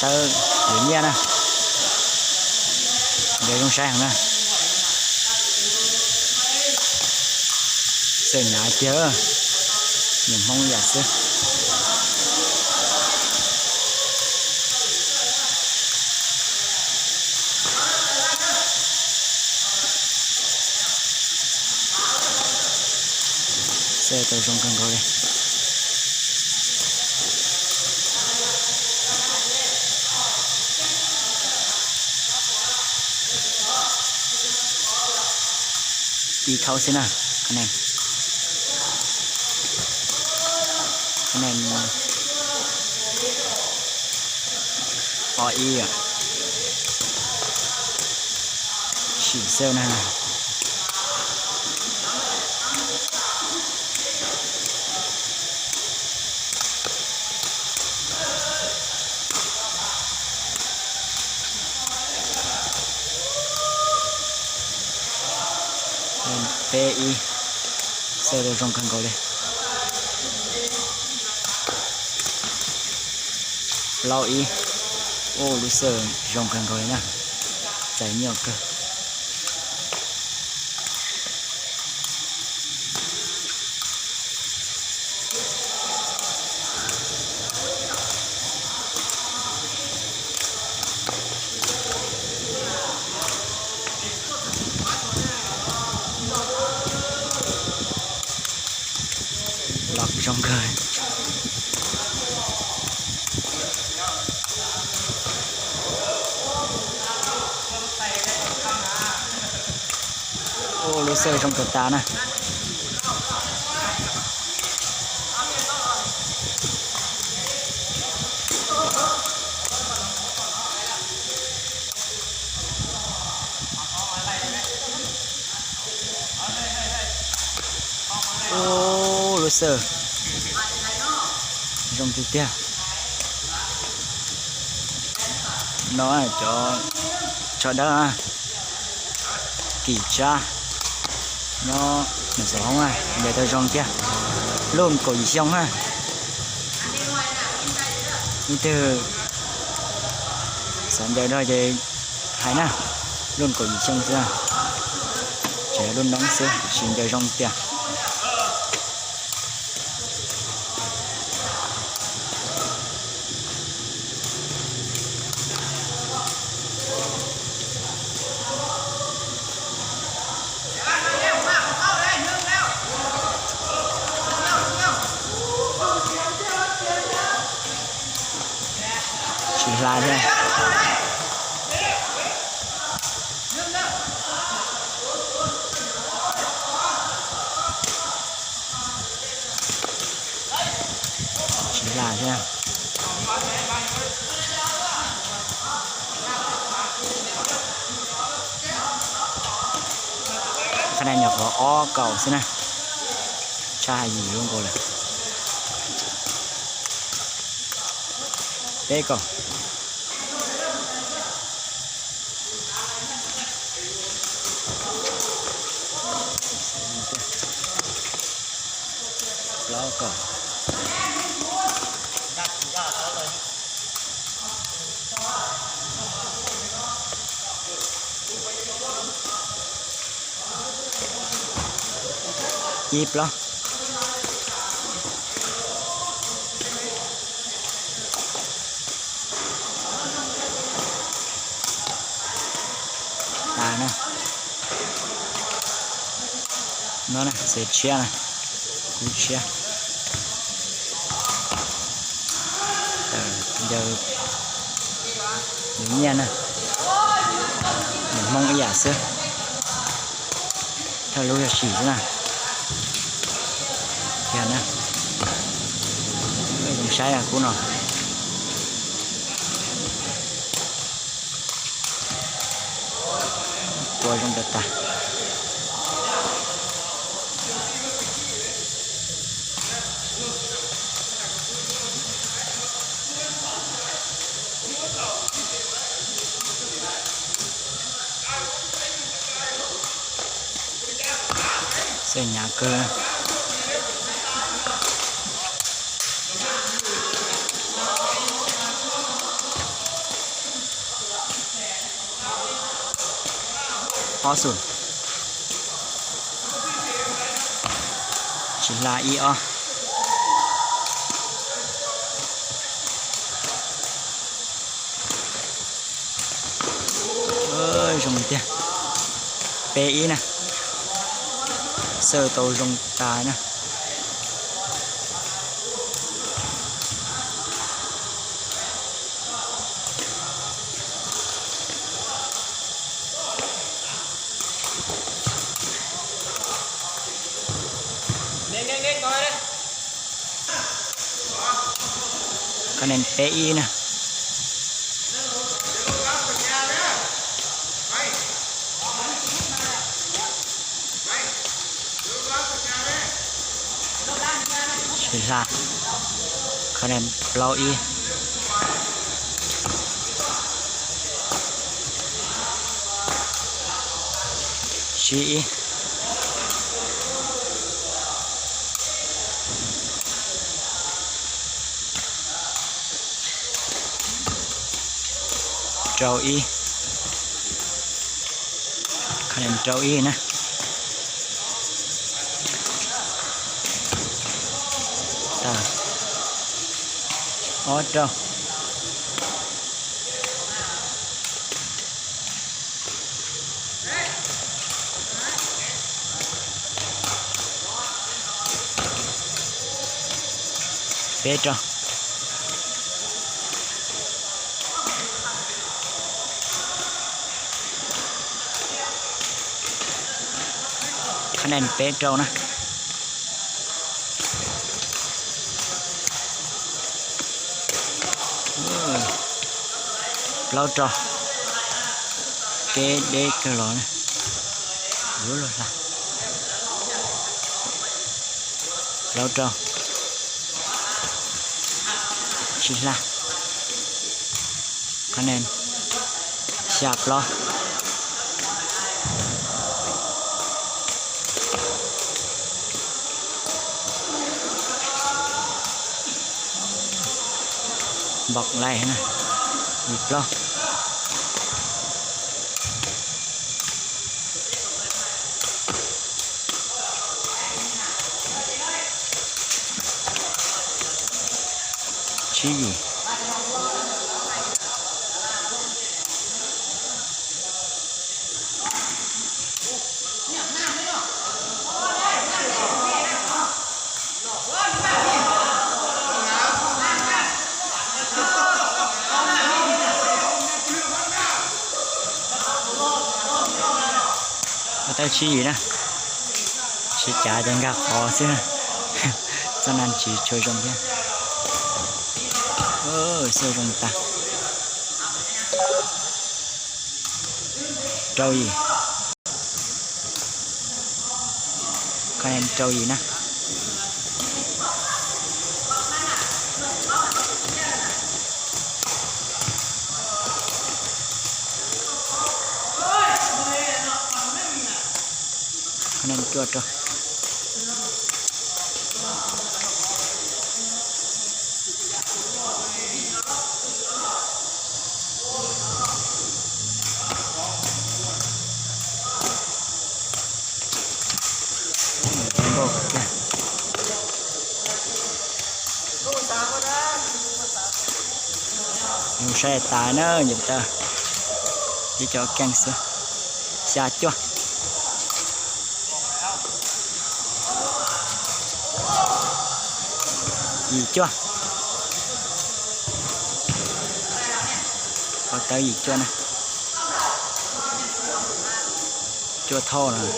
Tawb yuav nyiaj na. Ntawd zoo saib heev na. Xawm hnyav tiag, nyiam Hmoob yam xwb. Xawm tau zoo kawg nkaus li. Ib khaub xwb na. Ob ib, sim xawb na. Peb ib, xawb tau zoo kawg nkaus li. Plaub ib, ua lub xawb zoo kawg nkaus li na, txais nyuaj kawg. Los zoo kawg. Ua lub xawb zoo kawg tas na. Ua lub xawb zoo tiag tiag. No cov tsho dawb, kim tsab, nyob mus xov hoob na, ncaws tau zoo tiag. Luj kaum yim xyoo na. Ib tug xav ncaws no ces hais na, luj kaum yim xyoo xwb, tseem yog luj noob xwb, tab sis ncaws zoo tiag. Tsis hla thiab. Tsis hla thiab. Qhov no nyuam qhuav ob kaum xwb na, tshaj yim lub nkaus lawm. Peb kaum. Plaub kaum. Ib plaub. Tas na. No na, xav tshiab na, kub tshiab. Ncaws, ncaws nyiaj na, ncaws Hmoob ib yam xwb. Thawj lub yog sim xwb na. Tiag na. Zoo saib kub no. Kua zoo tas tas. Xawm hnyav kawg. Ob xu. Tsis hla ib ob. Zoo tiag. Peb ib na. Xav tau zoo tas na. Kha nen peb ib na. Tsis hla. Kha nen plaub ib. Tsib ib. Rau ib. Kha nen rau ib na. Tag. Ob rau. Peb rau. Kha nen peb rau na. Plaub rau. Kev deb kawg los. Yuav luag hla. Plaub rau. Tsis hla. Kha nen xya plaub. Npog laij na. Yim plaub. Tsib yim. Ua tau tsib yim na. Sib cav ces nkag qhov xwb. Txoj nan tsis tshua zoo thiab. Xwb zoo tag. Rau yim. Kha nen rau yim na. Kha nen cuaj rau. Mus saib tas na, nce taw tib co keej xwb. Xya cuaj. Yim cuaj. Ua tau yim cuaj na. Cuaj thauj no.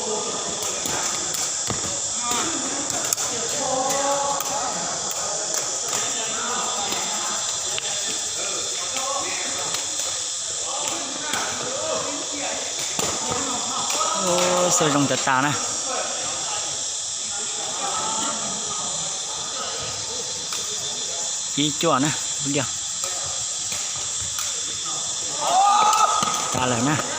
Xwb zoo tas tas na. Ib cuaj na, ib cuaj. Tas lawm na.